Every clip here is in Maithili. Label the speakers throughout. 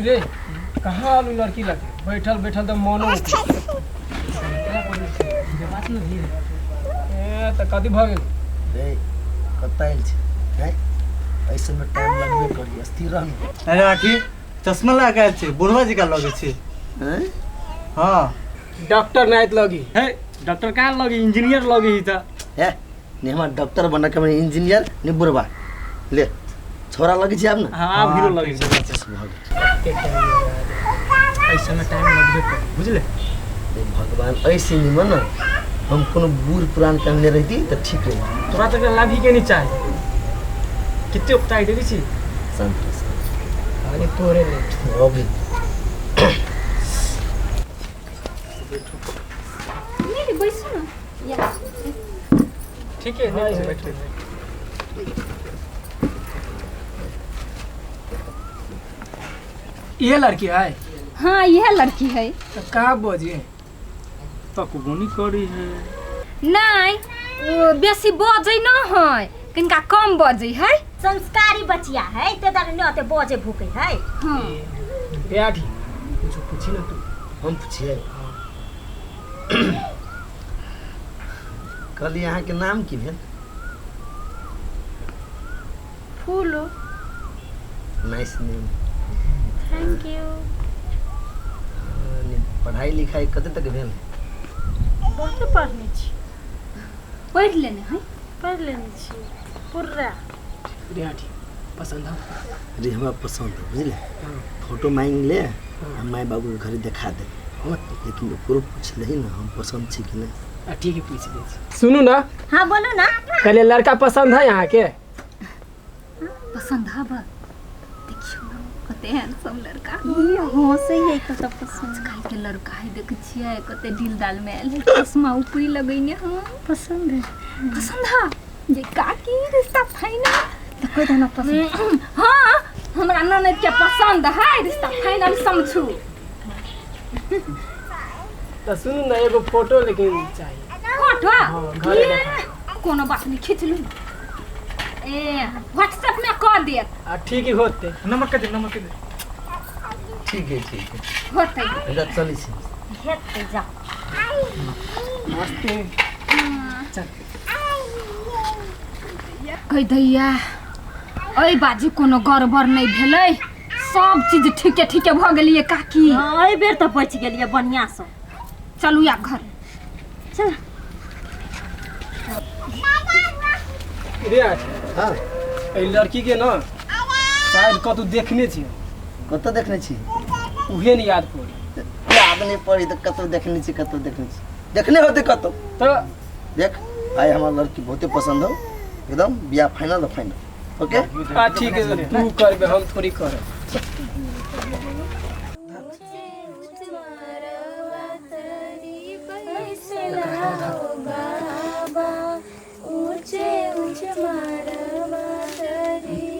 Speaker 1: रे कहाँ आलू लड़की लगे बैठल बैठल तऽ मनो बात नहि ए तऽ कथी भऽ गेल
Speaker 2: रे कतऽ आयल छी हैं एहि सबमे टाइम लगबे करी स्थिर रह ने
Speaker 3: अरे आखी चश्मा लगा के आयल छी बुढ़वा जी का लगे छी
Speaker 2: हैं
Speaker 3: हाँ
Speaker 1: डॉक्टर नाइत लगी
Speaker 4: हे डॉक्टर कहाँ लगी इंजीनियर लगी ही त
Speaker 2: हे ने हमरा डॉक्टर बना के इंजीनियर ने बुढ़वा ले छोरा लगे छी आब ने
Speaker 4: हाँ आब हीरो लगी छै
Speaker 2: भऽ गेल
Speaker 4: ऐसे में टाइम लगबे करी बुझले
Speaker 2: हे भगवान ऐसे निमन न हम कोनो बूढ़ पुरान के अनने रहती तऽ ठीक रही
Speaker 4: तोरा तक लाभ ही के नहीं चाही कितने उपताई देवी छी
Speaker 2: शांत रह, शांत
Speaker 1: अरे तोरे ले
Speaker 2: रह। अभी
Speaker 5: नहीं बैसू ना या
Speaker 4: ठीक है नहीं बैठो
Speaker 1: ये लड़की है
Speaker 5: हाँ यह लड़की है
Speaker 1: तो कहाँ बजे
Speaker 4: तकबो नहीं करी है
Speaker 5: नहीं ओ बेसी बजै न है किनका कम बजै है
Speaker 6: संस्कारी बचिया है ते दर न ते बजे भूके है
Speaker 5: हाँ
Speaker 1: बेटी कुछ पूछी ना तू
Speaker 2: हम पूछिए कहली अहाँके नाम की भेल
Speaker 7: फूलो
Speaker 2: नाइस नेम
Speaker 7: thank you
Speaker 2: पढ़ाई लिखाई कते तक भेल
Speaker 7: बहुते पढ़ने छी
Speaker 5: पढ़ि लेने है
Speaker 7: पढ़ि लेने छी पूरा
Speaker 1: बेटी पसंद है
Speaker 2: रे हमरा पसंद है बुझले फोटो मांग ले आ माय बाबू के घरे देखा दे लेकिन ओकरो पूछ लही ना हम पसंद छी कि नहीं
Speaker 1: आ ठीक है पूछ ले सुनू ना
Speaker 6: हाँ बोलो ना
Speaker 1: कहले लड़का पसंद है यहाँ के
Speaker 5: पसंद हब देखियो ना कते हैंडसम लड़का
Speaker 6: ई हंसै है कत पसंद
Speaker 5: आजकल के लड़का है देखे छियै कते ढील दाल में आयल है चश्मा ऊपरी लगैने हँ
Speaker 7: पसंद है
Speaker 5: पसंद है जे काकी रिश्ता फाइनल तऽ कहि दे ना पसंद हाँ हमरा ननद के पसंद है रिश्ता फाइनल समझू
Speaker 1: तो सुनू ना एगो फोटो लेकिन चाहिए
Speaker 5: फोटो
Speaker 1: हाँ, घरे
Speaker 5: ये,
Speaker 1: देखा।
Speaker 5: कोनो बात नहीं खींच लू ए व्हाट्सएप में कह देत
Speaker 1: आ ठीक ही होते
Speaker 4: नंबर के दे नंबर के दे
Speaker 2: ठीक है ठीक है
Speaker 5: होते
Speaker 2: एकरा चलै छी
Speaker 6: हेतै जा
Speaker 1: नमस्ते
Speaker 5: कहि दैया एहि बाजी कोनो गड़बड़ नहि भेलै सब चीज ठीके ठीके भऽ गेलियै काकी
Speaker 6: हाँ, एहि बेर तऽ बचि गेलियै बढ़िआँसँ
Speaker 5: चलू आब घर
Speaker 6: चल
Speaker 1: रे आज
Speaker 2: हाँ
Speaker 1: एहि लड़की के ना शायद कतौ देखने छियै
Speaker 2: कतऽ देखने छी
Speaker 1: उहे नहीं याद पड़े
Speaker 2: याद नहीं पड़ी तऽ कतौ देखने छी कतौ देखने छी देखने होते कतौ
Speaker 1: तो
Speaker 2: देख आइ हमर लड़की बहुते पसंद हो एकदम बियाह फाइनल तऽ फाइनल ओके
Speaker 1: आ ठीक है तू करबे हम थोड़ी करब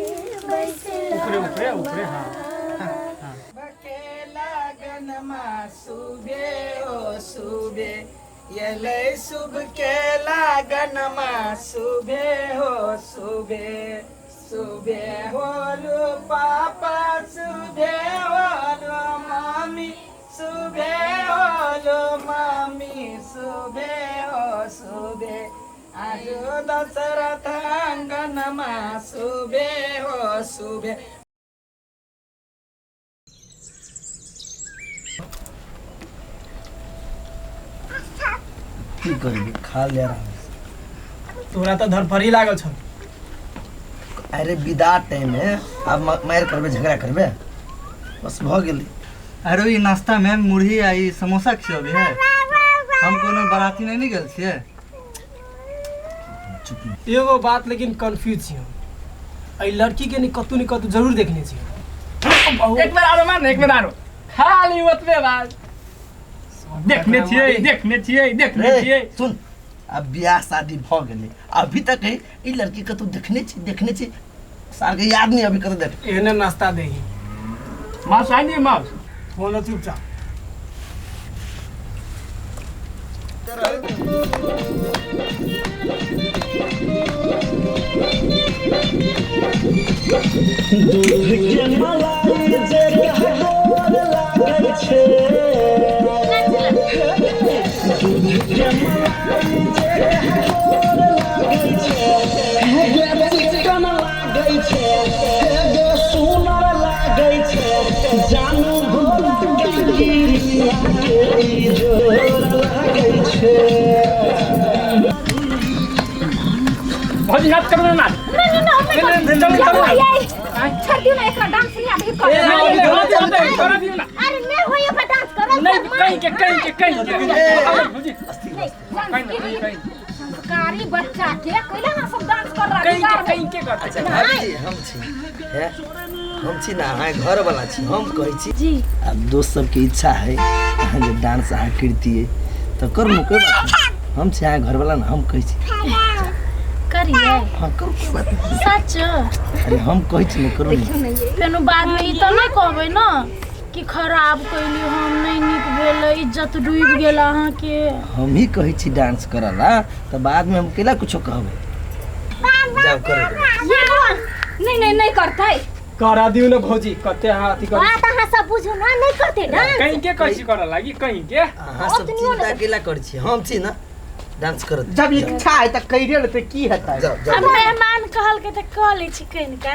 Speaker 4: ऊपरे ऊपरे ऊपरे हाँ
Speaker 1: सुबे ओ सुबे एलै शुभ के लागनमा सुबे हो सुबे सुबे होलु पापा सुबे होलु मम्मी सुबे होलु मम्मी सुबे हो सुबे आज दशरथ आङ्गनमा सुबे हो सुबे
Speaker 2: की करबी खा ले आराम से।
Speaker 1: तोरा तऽ धरफड़ी लागल छौ
Speaker 2: अरे विदा टाइम है आब मारि करबे झगड़ा करबे बस भऽ गेलै
Speaker 3: अरे ई नाश्ता में मुरही आ ई समोसा खियबी है हम कोनो बाराती नहीं ने गेल छियै
Speaker 2: चुप
Speaker 1: एगो बात लेकिन कंफ्यूज छी हम एहि लड़की के नि कतौ जरूर देखने छी
Speaker 4: एक बेर आरो मार एक बेर आरो खाली ओतबे बात देखने छियै देखने छियै देखने
Speaker 2: रे
Speaker 4: छियै
Speaker 2: सुन अब बियाह शादी भऽ गेलै अभी तक है ई लड़की कतौ देखने छी देखने छी सार के याद नहीं अभी कतौ देख
Speaker 1: एहने नाश्ता देही
Speaker 4: मांस आइ नहीं मांस
Speaker 1: फोन चुपचाप
Speaker 2: दूध के मलाई जे कहबो गे सुनर लागै छै जानू भोला काकिरिया के ई जोर लागै छै।
Speaker 4: भौजी नाच करू ना नाच।
Speaker 5: नहीं नहीं नहीं हम
Speaker 4: नहीं, नहीं, चलू, चलू।
Speaker 5: नहीं छोड़ दियो ना एकरा डांस नहीं अभी कर।
Speaker 4: नहीं, नहीं, नहीं, नहीं, करा दियौ ना।
Speaker 6: अरे नहीं होइए पर डांस करो।
Speaker 4: नहीं कहीं के कहीं के कहीं के भौजी
Speaker 5: संस्कारी संस्कारी बच्चा के कैला ना सब डांस कर रहा
Speaker 4: कहीं के कहीं के कर।
Speaker 2: अच्छा भाभी जी हम छी हे हम छी ना अहाँ घर वाला छी हम कहै छी
Speaker 7: जी।
Speaker 2: आब दोस्त सबके इच्छा है अहाँ जे डांस अहाँ करितियै तऽ करू कोई बात नहीं, हम छी अहाँ घर वाला ना हम कहै छी
Speaker 7: करिए।
Speaker 2: हाँ करू कोई बात नहीं।
Speaker 7: सच?
Speaker 2: अरे हम कहै छी ना करू ने।
Speaker 7: फेनु बाद में ई तऽ नहि कहबै ना कि खराब कैली हम, नहीं नीक भेलै, इज्जत डूबि गेल अहाँके।
Speaker 2: हम ही कहै छी डांस करला तऽ बाद में हम केला कुछो कहबै। जाओ करू।
Speaker 5: ये नहीं नहीं नहीं करतै।
Speaker 1: करा दियौ ना भौजी कते अहाँ अथी कर।
Speaker 6: बात अहाँ सब बुझू ना नहीं करते डांस।
Speaker 4: कहीं के कैसी करऽ लागी कहीं के।
Speaker 2: अहाँ सब चिंता केला करै छी हम छी ना डांस करत।
Speaker 8: जब इच्छा है तऽ करिए लेतै की हेतै।
Speaker 2: जाओ जाओ।
Speaker 7: हम मेहमान कहलकै तऽ कऽ लै छी कनिका।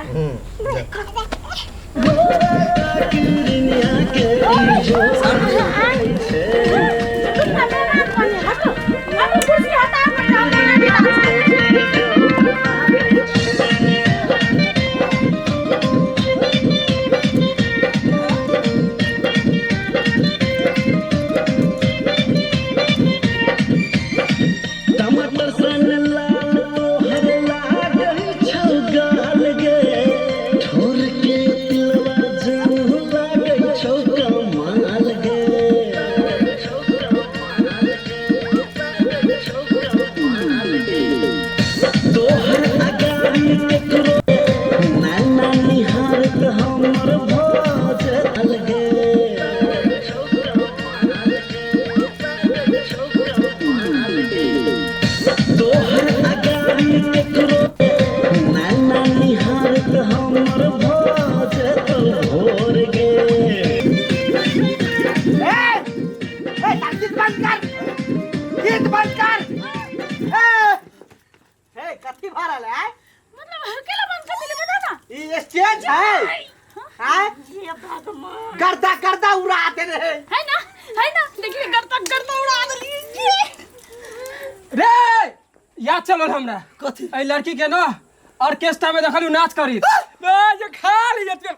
Speaker 7: कुर्सी हटा
Speaker 2: टमाटर सन लाल तोहर लागै छौ गाल गे ठोर के तिलवा जानू लागै छौ कमाल गे। तोहर अगाड़ी केकरो नैना निहारत हमर भोजल गे। तोहर अगाड़ी केकरो नैना निहारत हमर भोजल भोर गे।
Speaker 8: ए ए गीत बंद कर गीत बंद कर। ए ए कथी भरल है?
Speaker 7: मतलब हकेला बंद कर दिले बता ना।
Speaker 8: ई स्टेज है हैं गर्दा गर्दा उड़ा दे रहे
Speaker 7: है ना है ना देखिए गर्दा गर्दा उड़ा देलिए।
Speaker 1: रे याद चलल हमरा
Speaker 2: कथी
Speaker 1: एहि लड़की के ना ऑर्केस्ट्रा में देखलू नाच करी
Speaker 4: बे जे खा ली जते।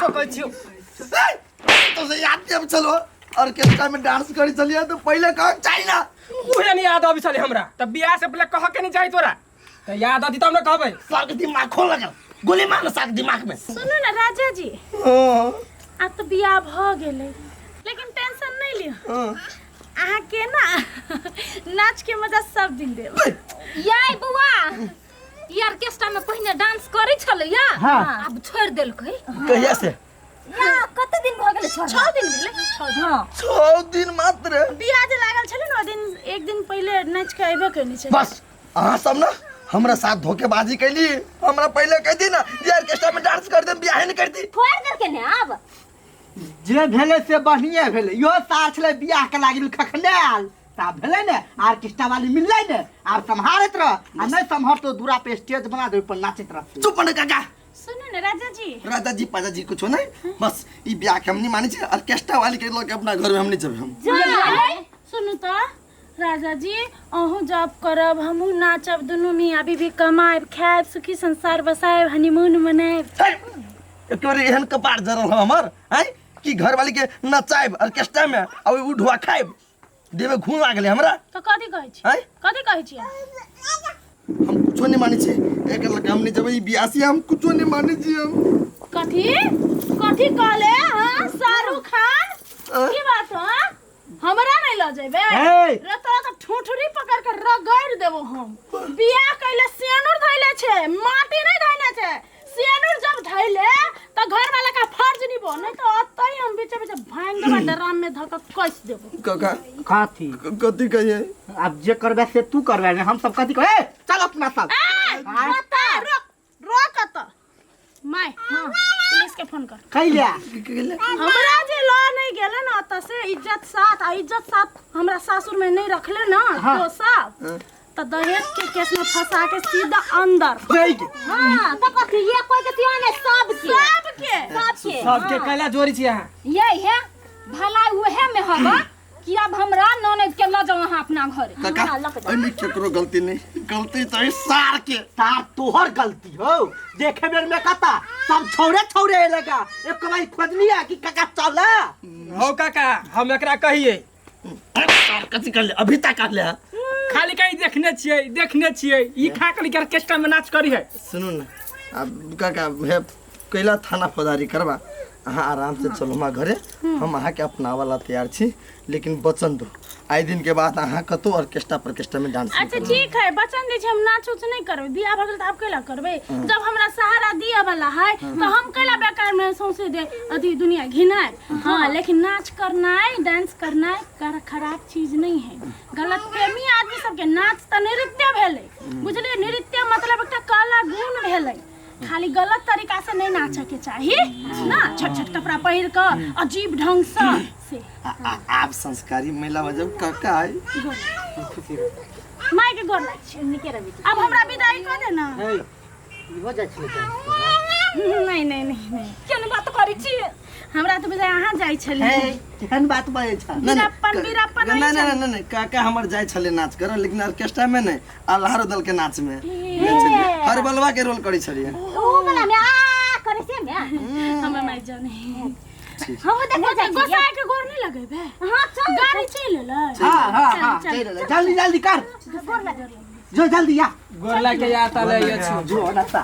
Speaker 1: कहै छियौ
Speaker 2: तो से याद नहीं अब चलो ऑर्केस्ट्रा में डांस करी चलिए तो पहले कह चाहिए ना।
Speaker 1: उहे नहीं याद अबै छलै हमरा।
Speaker 4: तऽ बियाह से पहिले कह के नहीं चाही तोरा।
Speaker 1: तऽ याद अति तब ने कहबै।
Speaker 2: साक दिमाग खोल लगल गोली मार साक दिमाग में।
Speaker 7: सुनू ना राजा जी आब तऽ बियाह भऽ गेलै लेकिन टेंशन नहीं लिअ अहाँके ना नाच के मजा सब दिन देब।
Speaker 5: याय बुआ ई ऑर्केस्ट्रा में पहिने डांस करै छलै या आब छोड़ देलकै।
Speaker 2: कहिया से?
Speaker 6: या कते दिन भऽ गेलै छोड़?
Speaker 7: 6 दिन भेलै।
Speaker 6: हां
Speaker 2: 6 दिन मात्र।
Speaker 7: बियाह जे लागल छलै ने ओहि दिन एक दिन पहिले नाच के अयबे केने छलै।
Speaker 2: बस अहाँ सब ना हमरा साथ धोखेबाजी कैली। हमरा पहले कह दी ना जे ऑर्केस्ट्रा में डांस कर दे बियाह नहीं करती।
Speaker 6: छोड़ देलकै ने आब।
Speaker 8: जे भेलै से बढ़िए भेलै। इहो साल छलै बियाह के लागिल खखनायल ता भेलै ने ऑर्केस्ट्रा वाली मिललै ने आब सम्हारैत रह आ नहीं सम्हरतो दूरा पे स्टेज बना दे पर नाचैत रह।
Speaker 2: चुप न काका।
Speaker 7: सुनू ने राजा जी।
Speaker 2: राजा जी पाजा जी कुछो नहीं बस ई बियाह के हम नहीं मानै छी ऑर्केस्ट्रा वाली के लोग अपना घर में हम नहीं जब हम।
Speaker 7: सुनू तो राजा जी अहूँ जॉब करब हमहूँ नाचब दुनू मियाँ बीबी कमाएब खाएब सुखी संसार बसाएब हनीमून मनाएब।
Speaker 2: एक बार एहन कपार जरल हमर आय कि घर वाली के नचाएब ऑर्केस्ट्रा में आ उ ढुआ खाएब देवे घूम आ गेलै हमरा।
Speaker 7: तो कथी कहै छी?
Speaker 2: आय
Speaker 7: कथी कहै छी?
Speaker 2: हम कुछो नहीं मानै छी एक लड़का हम नहीं जब ई बियाह से हम कुछो नहीं मानै छी हम।
Speaker 7: कथी कथी कहले? हां शाहरुख खान की बात हां हमरा नहीं ल जेबे रे तोरा त ठुठुरी पकड़ के रगड़ देबो हम। बियाह कैले सेनुर धैले छे माटी नहीं धैले छे। सेनुर जब धैले त घर वाला का फर्ज निभो नहीं तो अतई हम बीचे बीचे भांग देबा ड्राम में धक कस देबो।
Speaker 2: काका
Speaker 8: कथी
Speaker 2: कथी कहिए?
Speaker 8: अब जे करबे से तू करबे ने हम सब कथी कहे? चल अपना सब।
Speaker 7: रोक रोक त My police के फोन कर।
Speaker 8: कैला
Speaker 7: हमरा जे ल नहीं गेले ना ओतऽ से इज्जत साथ आ इज्जत साथ हमरा सासुर में नहीं रखले ना तो सब तो दहेज के केस में फंसा के सीधा अंदर।
Speaker 8: जई के
Speaker 6: हाँ तो कथी ये कोई के तियाने सबके
Speaker 7: सबके
Speaker 6: सबके
Speaker 1: सबके कैला जोड़ी छी अहाँ।
Speaker 5: यही है भला उहे में हवा कि अब हमरा ननद के ल जाओ अहाँ अपना घरे।
Speaker 2: काका एहिमे केकरो गलती नहीं, गलती तो ई सार के।
Speaker 8: सार तोहर गलती हो, देखे बेर में कता सब छौरे छौरे एलगा, एक कमाई खोजलिया कि काका चला।
Speaker 1: हो काका हम एकरा कहिए
Speaker 2: सार कथी कर ले अभी तक कर ले।
Speaker 4: खाली कहीं देखने छियै देखने छियै ई खा के ऑर्केस्ट्रा में नाच करी है।
Speaker 2: सुनू ना अब काका हे कैला थाना फौजदारी करबा, अहाँ आराम से चलू हमरा घरे, हम अहाँ के अपनावला तैयार छी, लेकिन वचन दो आइ दिन के बाद अहाँ कतौ ऑर्केस्ट्रा परकेस्ट्रा में डांस।
Speaker 7: अच्छा ठीक है वचन दै छी हम नाच उच नहीं करबै, बियाह भऽ गेल तऽ आब कैला करबै, जब हमरा सहारा दिअ वाला है तऽ हम कैला बेकार में सौंसे दे अथी दुनिया घिनाय। हाँ लेकिन नाच करनाइ डांस करनाइ खराब चीज नहीं है, गलत प्रेमी आदमी सबके नाच तऽ नृत्य भेलै बुझलियै, नृत्य मतलब एकटा कला गुण भेलै, खाली गलत तरीका से नहीं नाचे के चाही ना, छोट छोट कपड़ा पहिर के अजीब ढंग से।
Speaker 2: आप संस्कारी महिला बजब काका आई
Speaker 7: माय के गोर लाग छै
Speaker 6: निके रवि।
Speaker 7: अब हमरा विदाई कर दे ना।
Speaker 8: हे इहो जाइ छलै
Speaker 7: नहीं नहीं नहीं नहीं
Speaker 5: केहन बात करै छी
Speaker 7: हमरा तो बुझाय अहाँ जाइ छलियै।
Speaker 8: हे केहन बात बजै छ?
Speaker 7: बीराप्पन बीराप्पन
Speaker 2: नहीं नहीं नहीं नहीं काका हमर जाइ छलै नाच कर, लेकिन ऑर्केस्ट्रा में नहीं, अल्हारो दल के नाच में जाइ छलियै, हर बलवा के रोल करै छलियै।
Speaker 6: ओ वाला में आ करे से में
Speaker 7: हमरा माय जाने
Speaker 6: हम देखे जाइ
Speaker 7: गोसाई के गोर नहीं लगेबे।
Speaker 6: हां चल
Speaker 7: गाड़ी चलि एलै।
Speaker 8: हां हां हां चलि एलै, जल्दी जल्दी कर
Speaker 6: गोर लग
Speaker 8: जो जल्दी आ
Speaker 1: गोर लाग के या तले अछि
Speaker 8: जो ना सा।